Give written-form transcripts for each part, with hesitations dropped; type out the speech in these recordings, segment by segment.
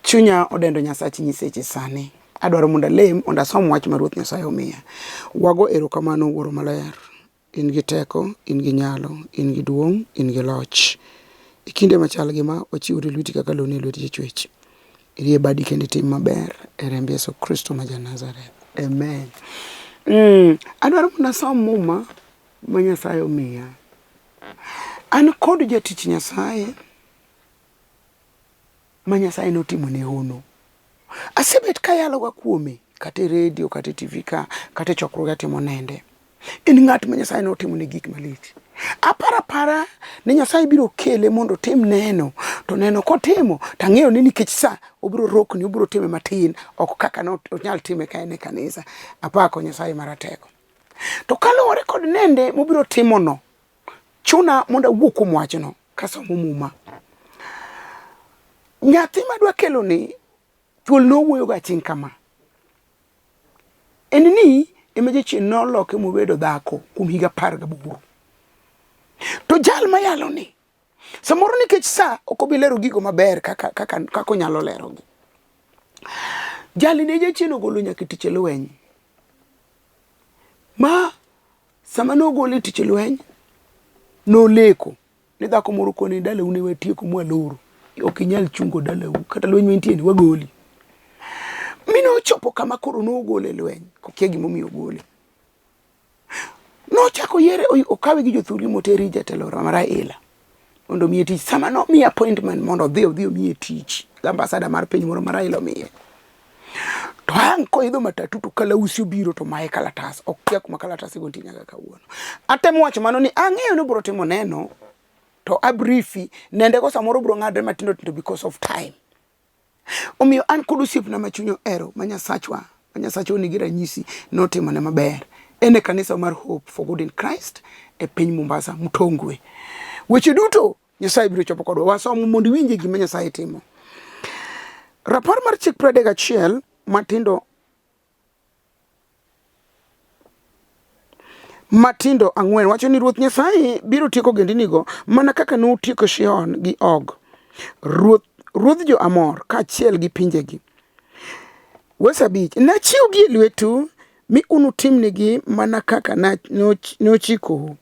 Chunya odendo Nyasach nyiseche sani. Adwaro mondo alem mondo asom wach ma Ruoth Nyasaye omiya. Wago erokamano Wuoro Maler. In gi teko, in gi nyalo, in gi duong', in gi loch. E kinde machal gi ma, wachiwore lweti kaka loni e lwet jachwech. Irie badi kendo itim maber e remb Yesu Kristo ma ja Nazareth. Amen. Adwaro mondo asom muma ma Nyasaye omiya. An kod jatich Nyasaye ma Nyasaye notimo ne hono. Asebet kayaloga kuome kata e redio kata e TV ka kata e chokruoge atimo nende. En ng'at ma Nyasaye notimo ne gik malich. Aparo apara ni Nyasaye biro kele mondo otim neno to neno kotimo to ang'eyo ni nikech sa obiro rokni obiro time matin ok kaka nonyal time ka en e kanisa. Apako Nyasaye maratego. To kaluwore kod nende mobiro timono, chuna mondo awuo kuom wachno kasomo muma. Nyathi madwa keloni thuol nowuoyogo aching' kama. En ni ema jachien noloke mobedo dhako kuom higa 18. To jal mayalo ni samoro nikech sa ok obi lero gigo maber kaka, kaka, kaka onyalo lerogi. Jali ne jachien ogolo nyaka e tich e lweny. Ma sama nogole e tich e lweny, noleko ni dhako moro kone dalau ne watieko mwaloro, ok inyal chungo dalau kata lweny mantie ni wagoli. Mi nochopo kama koro nogole e lweny kokia gimomiyo ogole. Nochako yiere okawe gi jothurgi moteri jatelo mar Raila mondo omiye tich. Sama nomiye appointment mondo odhi odhi omiye tich, ambassador mar piny moro ma Raila omiye. To ang' koidho matatu to kalausi obiro to maye kalatas. Okia kuma kalatas go nitie nyaka kawuono. Atemo wacho mano ni ang'eyo ni obiro timo neno to a briefi nende go samoro obiro ng'adre matindo tindo because of time. Omiyo an kod osiepna ma chuny ohero ma Nyasachwa, ma Nyasachwa nigi ranyisi notimone maber. En e kanisa mar Hope for Good in Christ e piny Mombasa, Mtongwe. Weche duto Nyasaye biro chopo kodwa. Wasomo mondo iwinje gima Nyasaye timo. Rapar mar chik 31 matindo matindo ang'wen wacho ni Ruoth Nyasaye biro tieko ogendinigo mana kaka notieko Sihon gi Og, ruoth, ruodh jo-Amor kaachiel gi pinjegi. Wes 5, Nachiwgi e lwetu mi unutimnigi mana kaka nochikou.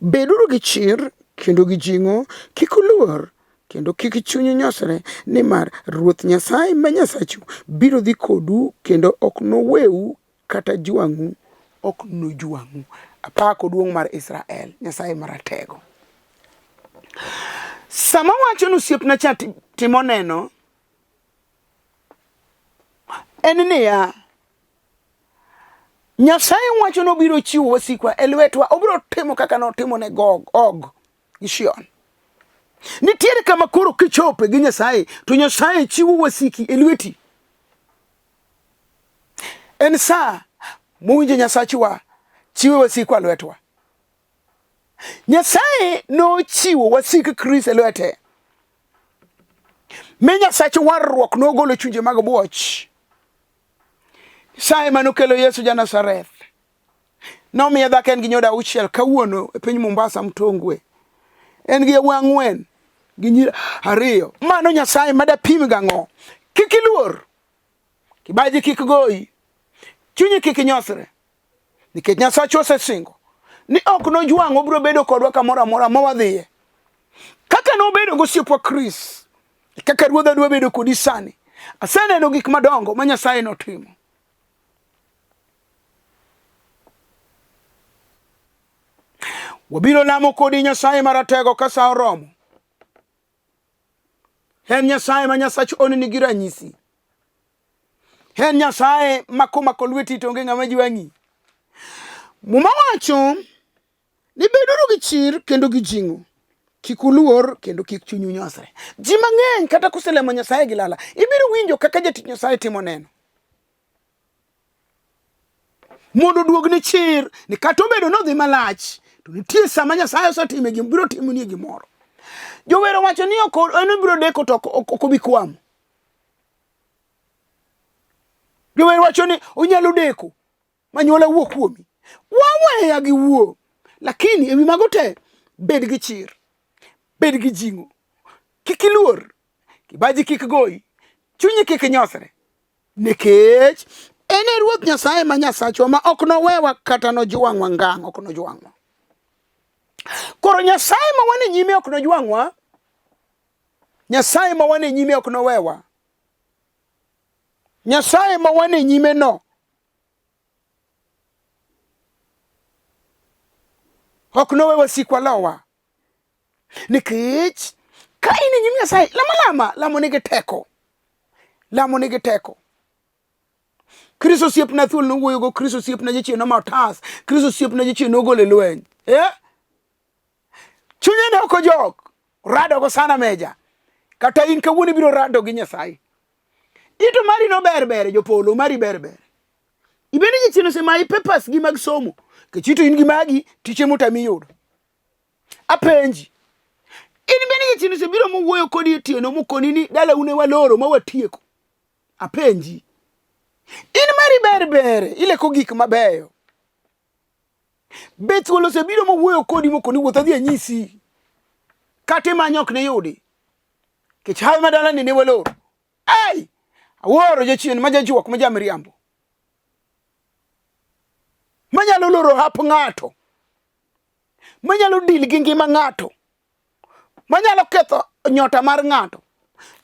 Beduru gi chir kendo gi jing'o, kik uluor kendo kik chunyu nyosre, nimar Ruoth Nyasaye ma Nyasachu biro dhi kodu kendo ok noweu kata jwang'u, ok nojwang'u. Apako duong' mar Israel, Nyasaye maratego. Sama wacho ni osiepna cha timo neno, en niya, Nyasaye wacho ni obiro chiwo wasikwa e lwetwa, obiro timo kaka notimo ne Gog, Og gi Shion. Nitiere kama koro kichope gi Nyasaye to Nyasaye chiwo wasiki e lweti. En sa mowinjo Nyasachwa chiwo wasikwa lwetwa. Nyasaye nochiwo wasik Kristo e lwete. Mi Nyasach warruok nogolo chunje mag bwoch. Nyasaye mane okelo Yesu ja Nazareth nomiye dhako en gi nyodo auchiel kawuono e piny Mombasa Mtongwe. En gi yawuoyi ang'wen gi nyiri ariyo. Mano Nyasaye ma dapim gang'o? Kik iluor, kibaji kik goyi, chunyi kik nyosre, nikech Nyasacha osesingo ni ok nojwang', obiro bedo kodwa kamoro amora ma wadhiye. Kaka nobedo gosiepwa Chris, kaka Ruodha dwa bedo kodi sani. Aseneno gik madongo ma Nyasaye notimo. Wabiro lamo kodi Nyasaye maratego ka sa oromo. En Nyasaye ma Nyasach on nigi ranyisi. En Nyasaye ma komako lweti to onge ng'ama jwang'i. Muma wacho ni beduru gi chir kendo gi jing'o. Kik uluor kendo kik chunyu nyosre. Ji mang'eny kata koselemo Nyasaye gi lala, ibiro winjo kaka jatich Nyasaye timo neno. Mondo oduogne chir ni kata obedo nodhi malach, to nitie sama Nyasaye osetime gima biro timonie gimoro. Jower owacho ni ok en obiro deko to ok obi kwamo. Jower wacho ni onyalo deko manyuola wuo kuomi. Waweya gi wuo. Lakini ewi mago te, bed gi chir, bed gi jing'o, kik iluor, kibaji kik goyi, Chunyi kik nyosre. Nikech en e Ruoth Nyasaye ma Nyasachwa ma ok nowewa kata nojwang'wa ngang', ok nojwang'wa. Koro Nyasaye ma wan e nyime ok nojwang'wa. Nyasaye ma wan e nyime ok nowewa. Nyasaye ma wan e nyime no ok nowe wasikwa lowa. Nikech ka in e nyim Nyasaye, lama lama, lamo nigi teko. Lamo nigi teko. Kristo osiepna thuol nowuoyogo, Kristo osiepna jachien noma otas, Kristo osiepna jachien nogolo e lweny. Eh? Chunye ne ok ojok, rado go sana meja. Kata in kawuono ibiro rado gi Nyasaye. Ito mari no ber ber, jopolo mari ber ber. Ibende jachien osemayi papers gi mag somo. Kech ito in gi magi, tiche motami yudo. Apenji. In bende jachien osebiro mowuoyo kodi otieno mokoni ni dalau ne waloro ma watieko. Apenji. In mari ber ber, ileko gik mabeyo. Be thuol osebiro mowuoyo kodi mokoni wuoth adhi anyisi. Kata imanyo ok niyudi. Kech hawi ma dalani ne waloro. Ai! Awuoro jachien ma jajuok ma jamiriambo. Manyalo loro hap ng'ato. Manyalo dil gi ngima ng'ato. Manyalo ketho nyota mar ng'ato.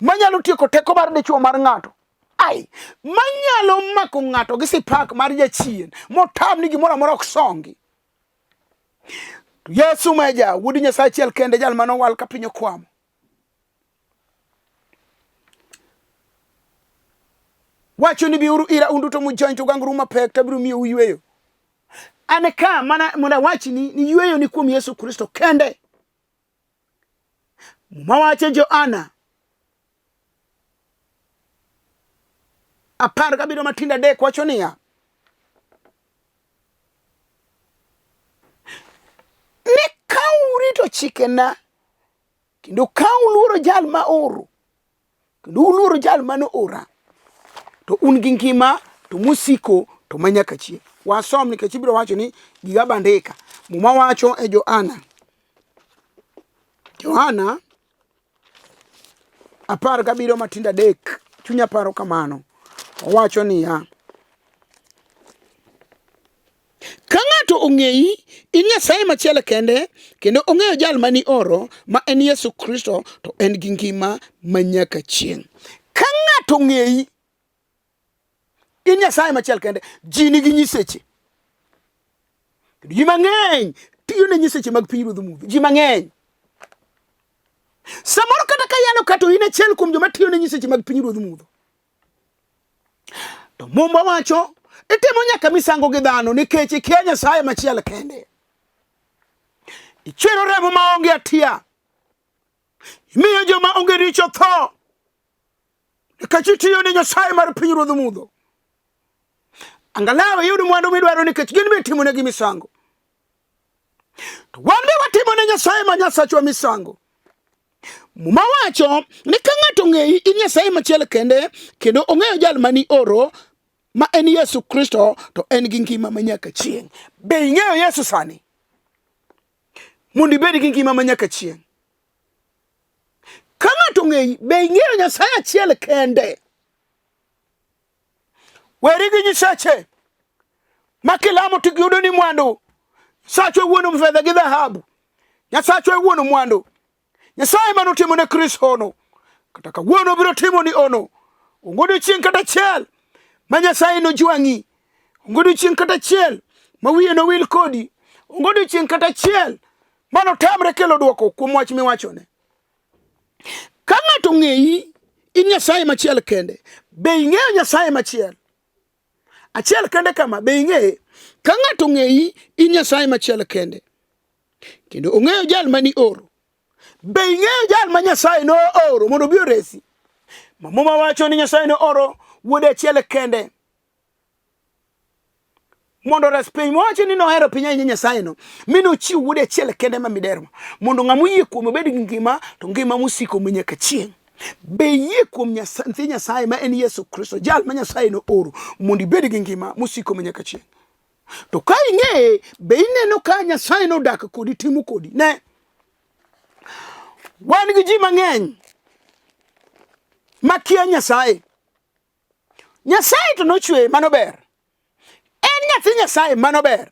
Manyalo tieko teko mar dichuo mar ng'ato. Ai, manyalo mako ng'ato gi sipak mar jachien motam ni gimoro amora ok songi. Yesu meja, wuod Nyasaye achiel kende, jal mane owal ka piny okwamo. Wacho ni biuru ira un duto mujony to ugangru mapek to abiro miyou yweyo. An ka mana mondo awachni ni yweyo ni kuom Yesu Kristo kende. Muma wacho Johana 17 matindo 3 wacho niya, ni ka urito chikena kendo ka uluoro jal ma oro kendo uluoro jal mane ora to un gi ngima to mosiko to ma nyaka chieng'. Wasom nikech ibiro wacho ni giga bandika. Muma wacho e Johana Johana 17 matindo 3 chunya paro kamano. Owacho niya, Ka ng'ato ong'eyi, in Nyasaye machielo kende, kendo ong'eyo jal ma nioro, ma en Yesu Kristo, to en gi ngima ma nyaka chieng'. Ka ng'ato ong'eyi, in Nyasaye machielo kende, ji nigi nyiseche. Kendo ji mang'eny tiyo ne nyiseche mag pinyruodh mudho. Ji mang'eny. Samoro kata ka yalo kato in achiel kuom joma tiyo ne nyiseche mag pinyruodh mudho. To Muma wacho itimo nyaka misango gi dhano nikech ikia Nyasaye machiel kende. Ichwero remo maonge hatia. Imiyo joma onge richo tho. Nikech itiyo ne Nyasaye mar pinyruodh mudho. Angalau iyud mwandu midwaro nikech gin be itimonegi misango. To wan be watimo ne Nyasaye ma Nyasachwa misango. Muma wacho ni ka ng'ato ong'eyi in Nyasaye machielo kende kendo ong'eyo jal mani oro ma en Yesu Kristo to en gi ngima ma nyaka chieng'. Be ing'eyo Yesu sani? Mondo ibed gi ngima ma nyaka chieng'. Ka ng'ato ong'eyi, be ing'eyo Nyasaye achiel kende? Weri gi nyiseche ma kilamo to giyudo ni mwandu. Nyasachwa e wuon fedha gi dhahabu. Nyasachwa e wuon mwandu. Nyasaye mane otimo ne Kristo hono, kata kawuono obiro timo ni hono. Onge odiechieng' kata achiel ma Nyasaye nojwang'i. Onge odiechieng' kata achiel ma wiye nowil kodi. Onge odiechieng' kata achiel ma notamre kelo dwoko kuom wach miwachone. Ka ng'ato ong'eyi, in Nyasaye machiel kende. Be ing'eyo Nyasaye machiel? Achiel kende kama, be ing'eye? Ka ng'ato ong'eyi, in Nyasaye machiel kende. Kendo ong'eyo jal ma nioro. Be ing'eyo jal ma Nyasaye nooro mondo obi oresi? Ma Muma wacho ni Nyasaye nooro wuode achiel kende mondo ores piny. Mowacho ni nohero piny ahinya Nyasaye no, mi nochiwo wuode achiel kende ma miderma mondo ng'ama oyie kuome obed gi ngima, to ngima mosiko ma nyaka chieng'. Be iyie kuom nyathi Nyasaye ma en Yesu Kristo, jal ma Nyasaye nooro mondo ibed gi ngima mosiko ma nyaka chieng'? To ka ing'eye, be ineno ka Nyasaye nodak kodi, timo kodi? Ne, wan gi ji mang'eny makia Nyasaye. Nyasaye to nochweye mano ber. En nyathi Nyasaye mano ber.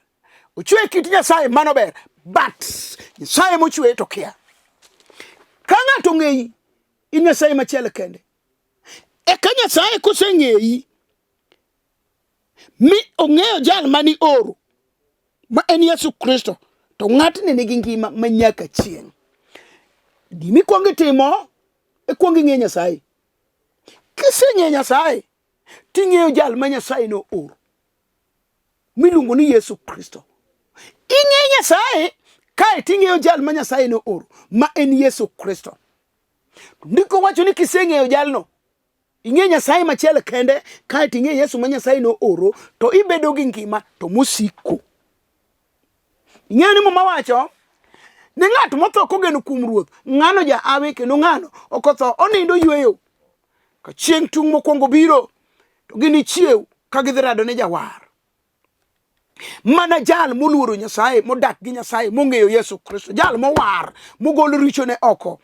Ochweye kit Nyasaye mano ber. But Nyasaye mochweye to kia. Ka ng'ato ong'eyi, in Nyasaye machielo kende. Eka Nyasaye koseng'eyi mi ong'eyo jal mani oro ma en Yesu Kristo, to ng'atni nigi ngima ma nyaka chieng'. Gima ikwongo itimo, ikwongo ing'e Nyasaye. Kiseng'eyo Nyasaye, ting'eyo jal ma Nyasaye nooro miluongo ni Yesu Kristo. Ing'eyo Nyasaye kae ting'eyo jal ma Nyasaye nooro ma en Yesu Kristo. Ndiko wacho ni kiseng'eyo jalno, ing'e Nyasaye machielo kende kae to ing'e Yesu ma Nyasaye nooro, to ibedo gi ngima to mosiko. Ing'eyo ni Muma wacho ni ng'at motho kogeno kuom Ruoth, ng'ano jaawi kendo ng'ano ok otho, onindo yueyo. Ka chieng' tung' mokwongo biro, to ginichiew ka gidhi rado ne jawar. Mana jal moluoro Nyasaye, modak gi Nyasaye, mong'eyo Yesu Kristo, jal mowar, mogol richone oko,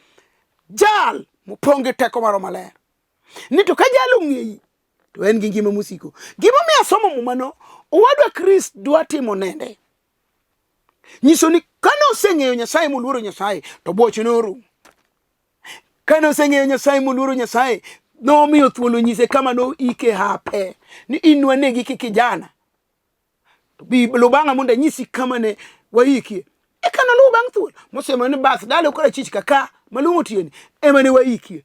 jal mopong' gi teko mar Roho Maler. Ni to ka jal ong'eyi, to en gi ngima mosiko. Gimomiyo asomo Mumano, owadwa Chris dwa timo nende. Nyiso ni kane oseng'eyo Nyasaye moluoro Nyasaye, to bwochne orumo. Kane oseng'eyo Nyasaye moluoro Nyasaye, nomiyo thuolo nyise kama noike hape ni in nwanegi ki kijana. To bi lubang'a mondo anyisi kama ne waikie. Eka noluwo bang' thuol mosiemo ni bath dala korachich kaka malong'o tieni ema ne waikie.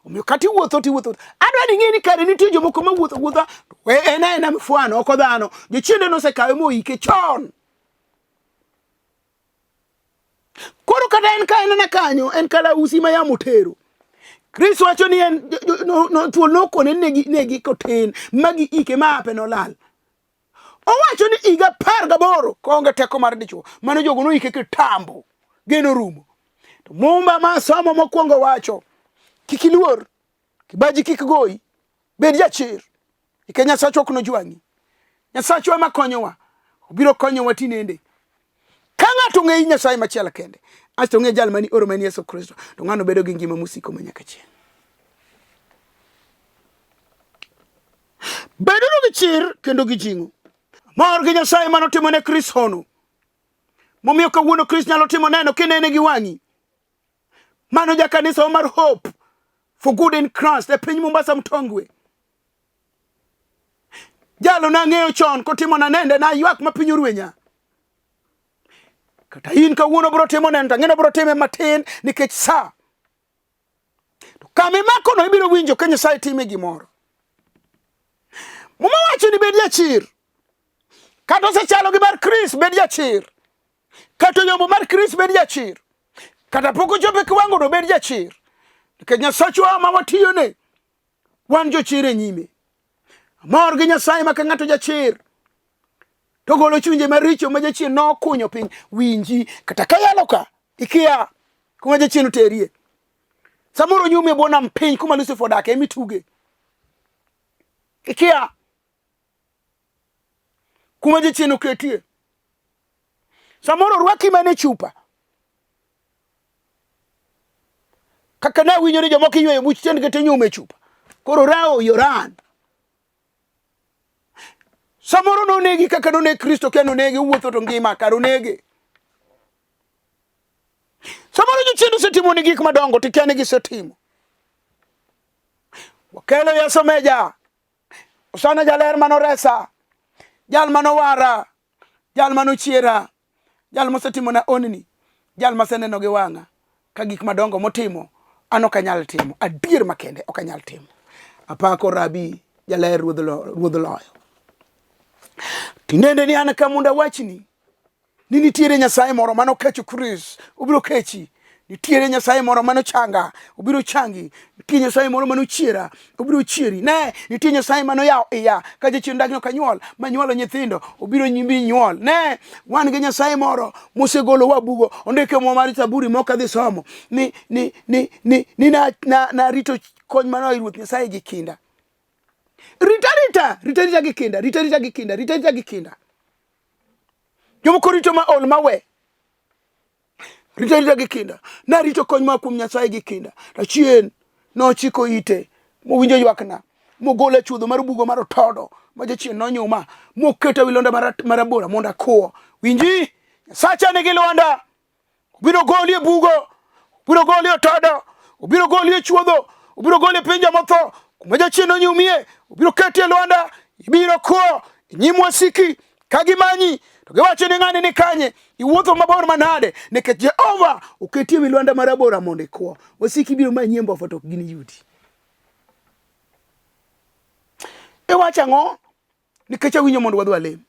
Omiyo kata iwuotho to iwuotho. Adwa ni ing'e ni kare nitie jomoko ma wuotho wuotha to en aena mfwano ok dhano. Jochiende nosekawe moike chon. Koro kata en ka en ana kanyo, en kalausi ma yamo tero. Chris wacho ni en thuol nokone negi negi kotin ma giike ma ape nolal. Owacho ni higa 18 koonge teko mar dichwo, mano jogo noike kitambo, geno rumo. To Muma ma somo mokwongo wacho, kik iluor, kibaji kik goyi, bed jachir, nikech Nyasachwa ok nojwang'i. Nyasachwa ema konyowa, obiro konyowa tinende. Ka ng'ato ong'eyi Nyasaye machielo kende, asto ong'e jal mani oro ma en Yesu Kristo, to ng'ano bedo gi ngima mosiko ma nyaka chieng'. Beduru gi chir kendo gi jing'o. Mor gi Nyasaye mane otimo ne Chris hono. Momiyo kawuono Chris nyalo timo neno kinene gi wang'i. Mano jakanisa mar Hope for Good in Christ e piny Mombasa Mtongwe. Jalo nang'eyo chon kotimo na nende naywak ma piny orwenya. Kata in kawuono bro timo neno to ang'e ni obro time matin nikech sa. To kama imakono ibiro winjo ka Nyasaye time gimoro. Muma wacho ni bed jachir. Kata osechalo gi mar Chris, bed jachir. Kata oyombo mar Chris, bed jachir. Kata pok ochopo e kiwango no, bed jachir. Nikech Nyasachwa ma watiyone, wan jochir e nyime. Amor gi Nyasaye ma ka ng'ato jachir, to golo chunje maricho ma jachien nokunyo piny. Winji, kata ka yalo ka, ikia kuma jachien oterie. Samoro nyumi e bwo nam piny kuma Lucifer odake ema ituge. Ikia kuma jachien oketie. Samoro orwaki mana e chupa. Kaka nawinjo ni jomoko iyweyo buch tiendgi to inyumo e chupa. Koro rawo yoran. Samoro nonegi kaka noneg Kristo kia nonege owuotho to ngima kar onege. Samoro jochiende osetimo ni gik madongo to ikia ni gisetimo. Wakelo Yesu meja. Osana jaler manoresa. Jal manowara. Jal manochiera. Jal mosetimona honni. Jal maseneno gi wang'a ka gik madongo motimo an ok anyal timo. Adier makende ok anyal timo. Apako Rabi jaler ruodh loyo. Tinende ni an ka mondo awachni ni nitiere Nyasaye moro mano kecho Chris, obiro kechi. Nitiere Nyasaye moro mano changa, obiro changi. Nitie Nyasaye moro mano chiera, obiro chieri. Ne, nitie Nyasaye mano yawo iya ka jachien dagi ok anyuol, manyuolo nyithindo, obiro nyimbi nyuol. Ne, wan gi Nyasaye moro mosegolowa bugo. Ondike Muma mar Zaburi mok adhi somo ni ni ni ni ni na, na, na rito kony mano Ruoth Nyasaye gi kinda. Rita rita, rita rita gi kinda, rita rita gi kinda, rita rita gi kinda. Jomoko rito ma ol ma we. Rito arita gi kinda. Narito kony ma kuom Nyasaye gi kinda. Achien nochiko ite mowinjo ywakna. Mogola e chuodho mar bugo mar otodo ma jachien nonyuma, moketa wi lwanda marabora mondo akuo. Winji, Nyasacha nigi lwanda. Obiro goli e bugo, obiro goli e otodo, obiro goli e chuodho, obiro goli e piny jomotho, kuma jachien onyumie, obiro keti e lwanda, ibiro kuo e nyim wasiki ka gimanyi to giwacho ni ng'ani ni kanye, iwuotho mabor manade, nikech Jehova oketi e wi lwanda marabora mondo ikwo. Wasiki biro manyi e mbofa to ok giniyudi. Iwacho ang'o? Nikech awinjo mondo wadhi walem.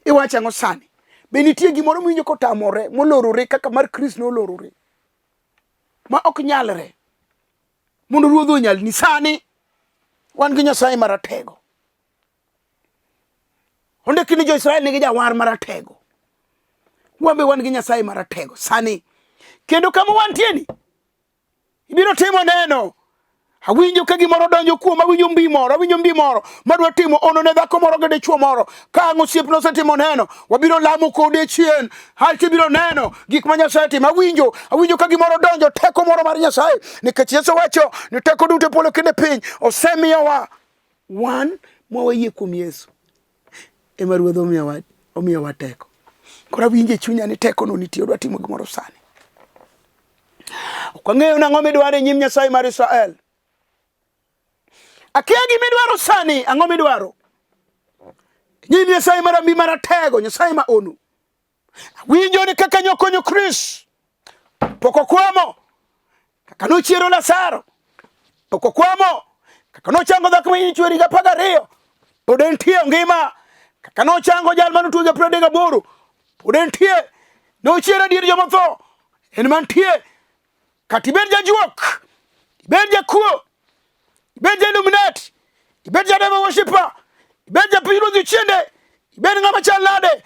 Iwacho ang'o sani? Be nitie gimoro miwinjo kotamore, molorore kaka mar Chris nolorore, ma ok nyalre mondo ruodh onyalni sani? Wan gi Nyasaye maratego. Ondiki ni jo-Israel nigi jawar maratego. Wan be wan gi Nyasaye maratego sani. Kendo kama wantie ni ibiro timo neno. Awinjo ka gimoro donjo kuom, awinjo mbi moro, awinjo mbi moro madwa timo ono ne dhako moro gi dichwo moro. Ka ang' osiepna osetimo neno, wabiro lamo kode chien. Aeto ibiro neno gik ma Nyasaye timo. Awinjo, awinjo ka gimoro donjo, teko moro mar Nyasaye. Nikech Yesu wacho ni teko duto e polo kendo e piny osemiyowa. Wan ma wayie kuom Yesu ema Ruodh omiyowa, omiyowa teko. Koro awinjo e chunya ni tekono nitie, odwa timo gimoro sani. Ok ang'eyo nang'o midwaro e nyim Nyasaye mar Israel. Akia gima idwaro sani, ang'o midwaro? Nyim Nyasaye mar ambi maratego, Nyasaye ma onu. Awinjo ni kaka nyokonyo Chris pok okwamo, kaka nochiero Lazaro pok okwamo, kaka nochango dhako ma chwer higa 12 pod entie ngima, kaka nochango jal mane otuo higa 38 pod entie, nochiero adier joma otho en mantie. Kata ibed jajuok, ibed jakuo, ibed ja Illuminati, ibed ja devil worshipper, ibed ja piny ruodh jochiende, ibed ng'ama chal nade,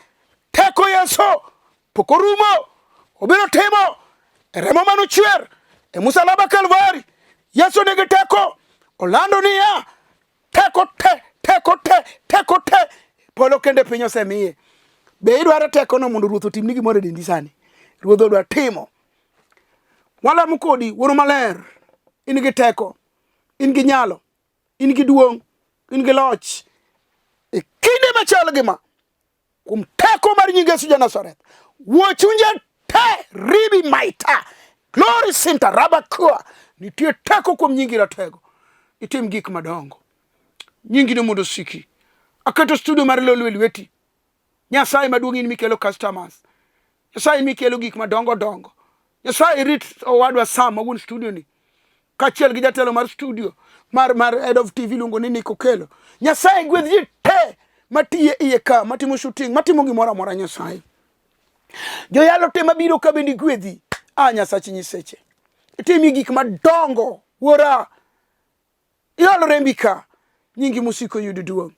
teko Yesu pok orumo, obiro timo e remo mane ochwer e musalaba Kalvari. Yesu nigi teko, olando niya, teko te, teko te, teko te, polo kende piny osemiye. Be idwaro tekono mondo ruoth otimni gimoro e dendi sani? Ruoth odwa timo. Walamo kodi, Wuoro Maler, in gi teko, in gi nyalo, in gi duong', in gi loch. E kinde machal gi ma, kuom teko mar nying Yesu ja Nazareth, wuo chunje te, ribi maita, glory sinta rabakua, nitie teko kuom nyingi ratego, itim gik madongo. Nyingi no mondo osiki. Aketo studio mar Lolwe lweti. Nyasaye maduong' in mikelo customers. Nyasaye mikelo gik madongo dongo. Nyasaye rit owadwa Sam ma wuon studio ni. Kaachiel gi jatelo mar studio mar head of TV iluongo ni Nick Okello. Nyasaye gwedh ji te matiye iye ka, matimo shooting, matimo gimoro amora Nyasaye. Joyalo te mabiro ka bende gwedhi. A Nyasachi nyiseche. Itimi gik madongo wuora. Iolo rembi ka, nyingi mosiko yud duong'.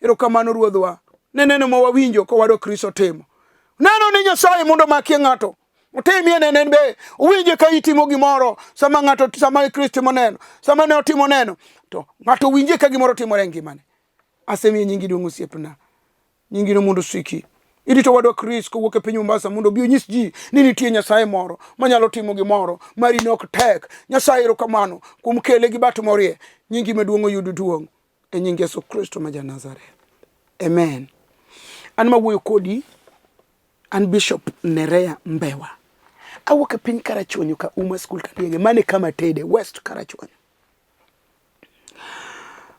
Erokamano Ruodhwa, ne neno ma wawinjo kowadwa Kristo timo. Neno ni Nyasaye mondo omakie ng'ato. Otimie neno en be, owinje ka itimo gimoro sama ng'ato sama Kristo timo neno, sama ne otimo neno, to ng'ato winje ka gimoro timore e ngimane. Asemiyo nyingi duong' osiepna. Nyingino mondo osiki. Irito wadwa Chris kowuok e piny Mombasa mondo obi onyis ji ni nitie Nyasaye moro manyalo timo gimoro mari ne ok tek. Nyasaye erokamano kuom kele gi bat morie. Nyingi maduong' oyud duong' e nying Yesu Kristo ma ja-Nazareth. Amen. An mawuoyo kodi an Bishop Nerea Mbewa. Awuok e piny Karachuonyo ka Uma School Kadiege, mane kama tede West Karachuonyo.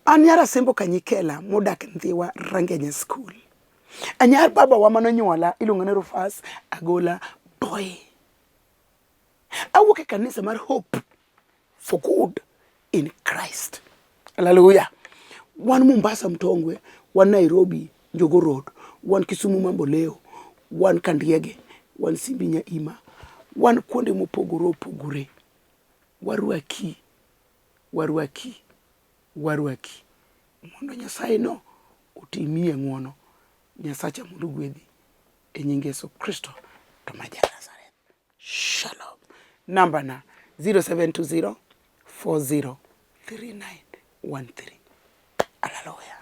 An nyar Asembo Kanyikela modak Ndhiwa Rangenya School. Anyar baba wa manonyuola iluongo ni Rufus Agola Boy. Awuok e kanisa mar Hope for Good in Christ. Hallelujah. Wan Mombasa Mtongwe, wan Nairobi Njogo Road, wan Kisumu Mamboleo, wan Kandiege, wan Simbi Nyaima, wan kuonde mopogore opogore. Warwaki, warwaki, warwaki mondo Nyasaye no otimie ng'wono. Nyasacha mondo ogwedhi e nying Yesu Kristo to ma ja Nazareth. Shalom. Namba na 0720 40 3913. Hallelujah.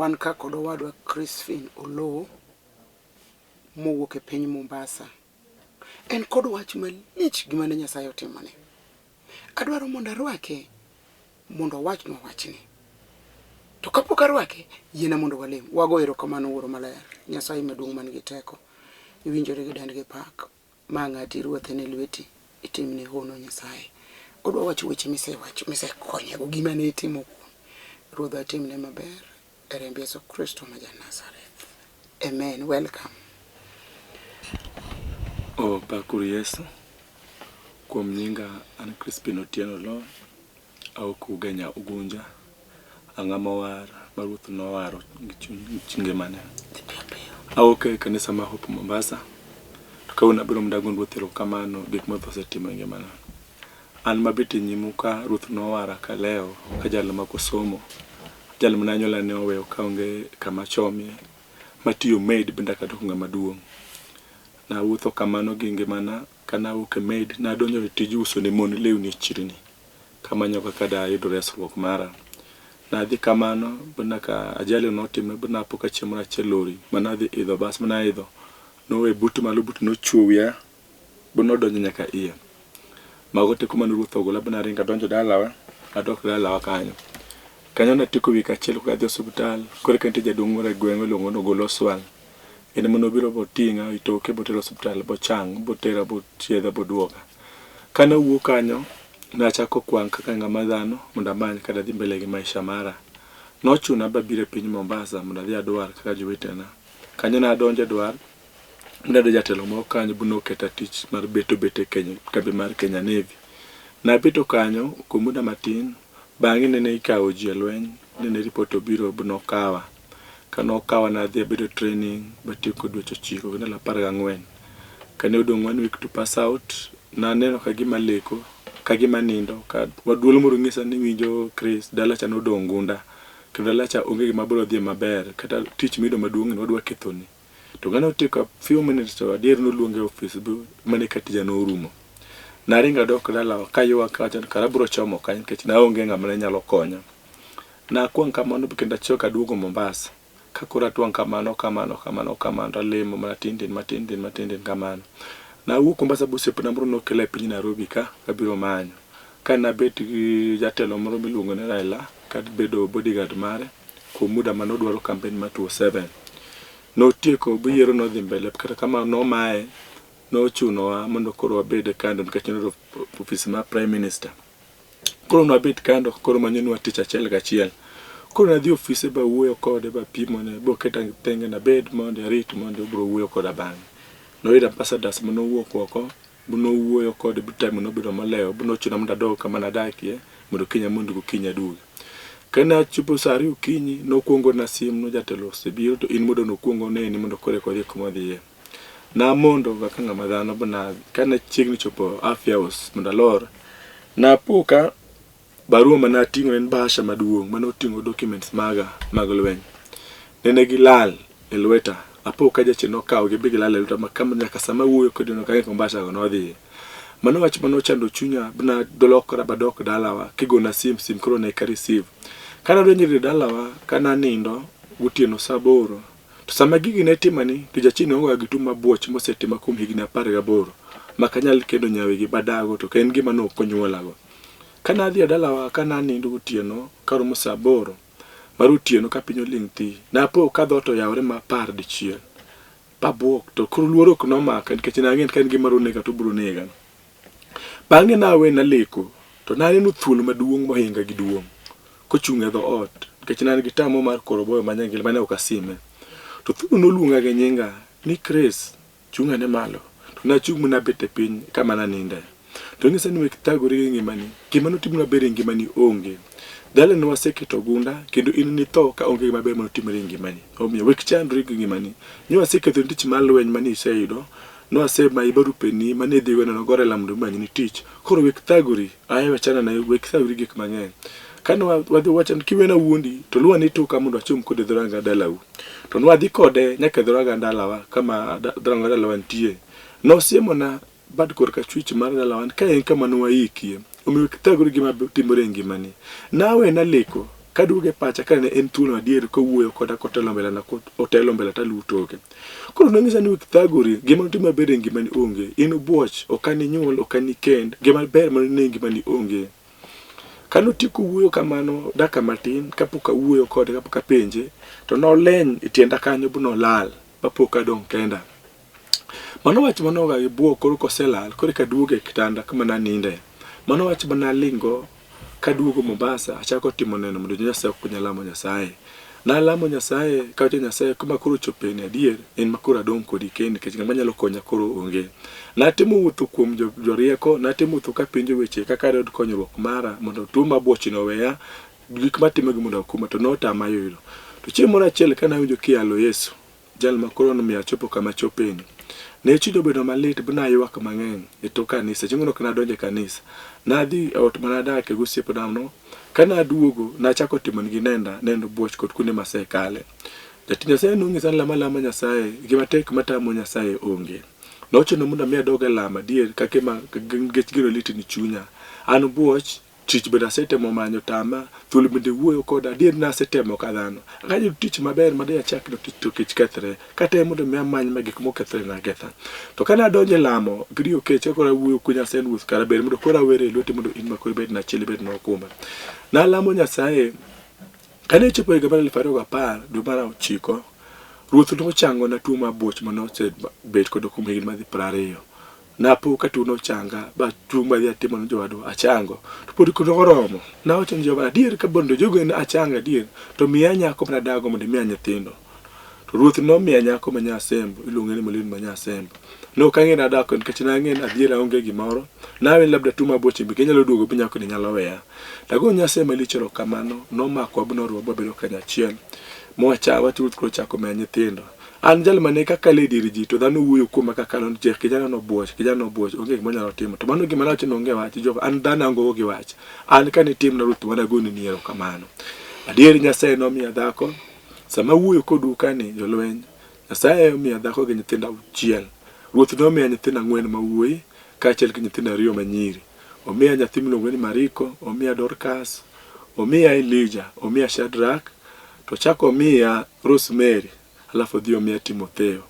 Wan ka kod owadwa Crispin Oloo mowuok e piny Mombasa. En kod wach malich gima ne Nyasaye otimone. Adwaro mondo arwake mondo owachnwa wachni. To kapok arwake, yiena mondo walem. Wago erokamano Wuoro Maler, Nyasaye maduong' man gi teko. Iwinjori gi dend gi pak. Ma ng'ati Ruoth en e lweti, itimne hono Nyasaye. Odwa wacho weche misewacho, misekonyego, gima ne itimo kuome. Ruodhwa timne maber e remb Yesu Kristo ma ja-Nazareth. Amen. Welcome. Oh, pakuru Yesu. Kuom nyinga an Crispin Otieno Oloo, awuok Ugenya Ugunja. Ang'ama owar ma Ruoth nowaro gi chuny ngimane. Awuok e kanisa ma Hope Mombasa. To kawuono abiro mondo ago Ruoth erokamano gik ma Ruoth osetimo e ngimana. An mabet e nyimu ka Ruoth nowara kalewo ka jal ma kosomo. Jal mane anyuola ne oweyo kaonge kama chomie. Matiyo maid bende akadoko ng'ama duong'. Nawuotho kamano gi ngimana kane awuok e maid nadonjo e tij uso ne mon lewni e chirni. Kamanyo kaka dayud resruok mara. Nadhi kamano nyaka ajali notimre napo ka chieng' moro achiel lori mane adhi idho bas mane aidho nowe but malo but nochuo wiya nodonjo nyaka iye. Mago teko mane ruoth ogola naringo adonjo dalawa adok dalawa kanyo. Kanyo natieko wik achiel koka adhi osiptal koro eka nitie jaduong' moro e gweng' iluongo ni Ogolo Oswal. En ema nobiro boting'a e toke botera osiptal bochang botera bochiedha boduoka. Kane awuok kanyo nachako kwang' kaka ng'ama dhano mondo amany kaka dadhi mbele gi maisha mara. Nochuna babiro e piny Mombasa mondo adhi adwar kaka jowetena. Kanyo nadonjo e dwar nayudo jatelo moro kanyo noketa tich mar beto beto e Kenya, kambi mar Kenya Navy. Nabeto kanyo kuom muda matin, bang'e nene ikawo ji e lweny, nene ripot obiro nokawa. Kanokawa nadhi abedo training batieko dweche ochiko gi ndalo 14. Kane odong' one week to pass out, naneno kagima aleko, kagima anindo, ka duol moro nyisa ni iwinjo Chris, dala cha nodong' gunda. Kendo dala cha onge gima biro dhiye maber, kata tich miyudo maduong' ni wadwa kethoni. To ng'ano otieko a few minutes to adier noluonge e ofis mane ka tija norumo. Naringo adok dalawa kaywak kawacho ni kara abiro chomo kanye nikech naonge ng'ama ne nyalo konya. Nakwang' kamano kendo achako aduogo Mombasa. Ka koro atwang' kamano kamano kamano kamano talemo mana tin tin matin tin matin tin kamano. Nawuok Mombasa bosiepna moro nokela e piny Nairobi ka kabiro manyo. Ka nabet gi jatelo moro miluongo ni Raila kabedo bodyguard mare kuom muda mane odwaro campaign mar 2007. Notieko yiero nodhi mbele kata kamano nomaye nochunowa mondo koro wabed kando nikech noyudo ofis mar prime minister. Koro nwabet kando koro manyonwa tich achiel kachiel. Koro nadhi ofise bawuoyo kode bapimone boketa tenge nabed mondo arit mondo obiro wuoyo koda bang'e. Noyudo ambassadors manowuok oko nowuoyo kode bu time nobedo molewo nochuna mondo adog kama nadakie mondo kiny amond gokinyi aduogi. Kane achopo saa ariyo okinyi nokwongo na sim ni jatelo osebiro to in mondo nokwong oneni mondo koro eka odhi kuma odhiye. Namondo kaka ng'ama dhano kane chiegni chopo Afya House mondo alor, napo ka barua mane ating'o ne en bahasha maduong' mane oting'o documents maga mag lweny. Nene gilal e lweta, apo ka jachien nokawogi bi gilal e lweta ma kama nyaka sama awuoyo kodi no ok ang'eyo kuma bahasha go nodhiye. Mano wach mane ochando chunya nalokora badok dalawa kigona sim, sim koro ne ok a receive. Kane adonjo e dalawa kananindo gotieno saa aboro To sama gigi ne timani, to jachien ne ogoya gi tuo mabuoch mosetima kuom higni 18, mak anyal kendo nyawigi badago to ka en gima ne ok onyuolago. Kane adhi e dalawa kane anindo gotieno karomo saa aboro mar otieno ka piny oling' thi, napo ka dhoot oyawore ma apar dichiel. Babuok to koro luoro ok nomaka nikech nang'e ni ka en gima nega to obiro nega. Bang'e nawe naleko to naneno thuol maduong' mohinga gi duong' kochung' e dho ot nikech ne an gi tamo mar koroboyo ma nyangili mane ok asime. To thuolo noluonga gi nyinga ni Chris, chung' ane malo. To nachung' mi nabet e piny kama naninde. To nonyisa ni wek thagori gi ngimani, gima notimni maber e ngimani onge. Dalani waseketo gunda kendo in nitho ka onge gima ber manotimore e ngimani. Omiyo wek chandri gi ngimani. Ne wasekethoni tich mar lweny mane iseyudo, Nwasemayi barupeni mane idhigo neno Gorela mondo imanyni tich. Koro wek thagori, aye wachana na wek thagori gik mang'eny. Kane wadhi wacho ni kiwena wuondi to luwa ni toka mondo achom kode dhoranga dalau. To nwadhi kode nyaka e dhoranga dalawa kama dhoranga dalawa nitie. Nosiemona bad korka achwich mar dalawa ka en kama nwaikie. Omiyo wek thagori gima timore e ngimani. Nawe naleko. Kaduogo e pacha ka ne en thuolo adier kowuoyo koda kotelo mbele na otelo mbele taluwo toke. Koro nonyisa ni wek thagori, gima nitie maber e ngimani onge. In obuoch, ok an inyuol, ok an ikend, gima ber manene e ngimani onge. Kane otieko wuoyo kamano dakika matin kapok awuoyo kode kapok apenje, to noleny e tienda kanyo bu nolal bapok adong' kenda. Mano wach mane oga gi buok koro koselal koro eka aduogo e kitanda kama naninde. Mano wach mane aling'go kaduogo Mombasa achako timo neno mondo Nyasaye okonya lamo Nyasaye. Nalamo Nyasaye kawacho Nyasaye kuma koro ochope ni adier en ma koro adong' kodi kendi nikech ng'ama nyalo konya koro onge. Natemo wuotho kuom jorieko, natemo wuotho kapenjo weche kaka dayud konyruok mara mondo tuo ma buochni oweya, gik matimogi mondo okuma to notama yudo. To chieng' moro achiel kane awinjo kiyalo Yesu, Jal ma koro nomiyo achopo kama achopeni. Ne chunya obedo malit bu naywak mang'eny e tok kanisa. Chieng'no ok nadonjo e kanisa. Nadhi e ot mane adakie gi osiepnano. Kane aduogo, nachako timonegi nenda, nendo buoch kod kuonde masekale. Jatich Nyasaye nonyisa ni lam alama Nyasaye, gima tek matamo Nyasaye onge. Nochuno mondo mi adog e lamo adier kaka nikech gino lit ni chunya. An buoch, Tich bende asetemo manyo tama, thuol bende wuoyo koda, adier ni asetemo ka dhano. Akayudo tich maber ma de achak no tich to kech kethre. Katemo mondo mi amany ma gik moko kethre na aketha. To kane adonjo e lamo, giriyo kech koro awuoyo ku Nyasaye Ruoth kara ber mondo koro awere e lweti mondo in ma koro ibedna achiel ibedna okumba. Nalamo Nyasaye, kane ochopo higa mar 2010 dwe mar ochiko, Ruoth nochangona tuo mar buoch mane osebet koda kuom higni madhi 20. Napo ka tuo nochanga ba tuo madhi atimo ne jowadwa achango. To pod koro oromo. Nawacho ni Jehova adier ka bondo jogo ne achanga adier to miya nyako mana dago mondo imiya nyithindo. To ruoth nomiya nyako ma nyasembo iluonge ni Molin ma nyasembo. Ne ok ang'e nadak nikech nang'e ni adier aonge gimoro. Nawe labda tuo maboche be ginyalo duogo bi nyako ni nyalo weya. Tago Nyasaye malich erokamano nomakwa noruwa babedo kanyachiel. Mwacha wach ruoth koro chako miya nyithindo. An jal mane kakalo e dier ji to dhano wuoyo kuoma kakalo ni jeh kijana no obuoch, kijana no obuoch, onge gima onyalo timo. To mano gima nawacho ni onge wach, Jehova, an dhano aonge gi wach. An kane itimna Ruoth mana agoni ni erokamano. Adier Nyasaye nomiya dhako, sama awuoyo kodu kani jolweny, Nyasaye omiya dhako gi nyithindo auchiel. Ruoth nomiya nyithindo ang'wen ma wuoyi kaachiel gi nyithindo ariyo ma nyiri. Omiya nyathi miluongo ni Mariko, omiya Dorcas, omiya Elijah, omiya Shadrach, to ochako omiya Rosemary, alafu odhi omiya Timotheo.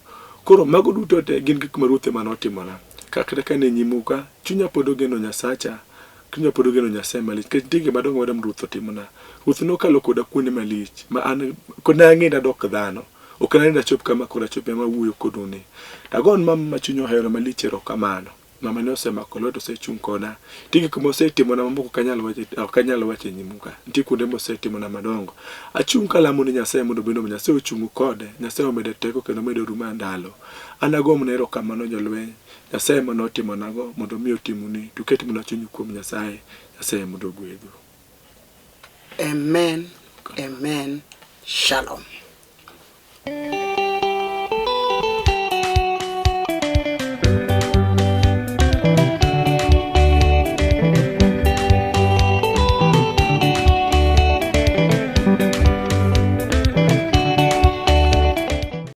Koro mago duto te gin gik ma Ruoth ema notimona. Kata ka ne nyimu ka, chunya pod ogeno Nyasacha, chunya pod ogeno Nyasaye malich, nikech nitie gik madongo madongo ma Ruoth otimona. Ruoth nokalo koda kuonde malich ma an kod nang'e ni adok dhano. Ok nang'e ni dachop kama koro achope ma awuoyo kodu ni. Tagon mama ma chunya ohero malich erokamano. Mama ne osemako lweta osechung' koda. Nitie gik mosetimona mamoko ok anyal wacho ok anyal wacho e nyimu ka. Nitie kuonde mosetimona madongo. Achung' kalamo ni Nyasaye mondo obed Nyasaye ochung' kode. Nyasaye omede teko kendo omede orume ndalo. An agomne erokamano jolweny. Nyasaye mane otimonago mondo mi otimuni. To uket mana chunyu kuom Nyasaye. Nyasaye mondo ogwedhu. Amen. Amen. Shalom.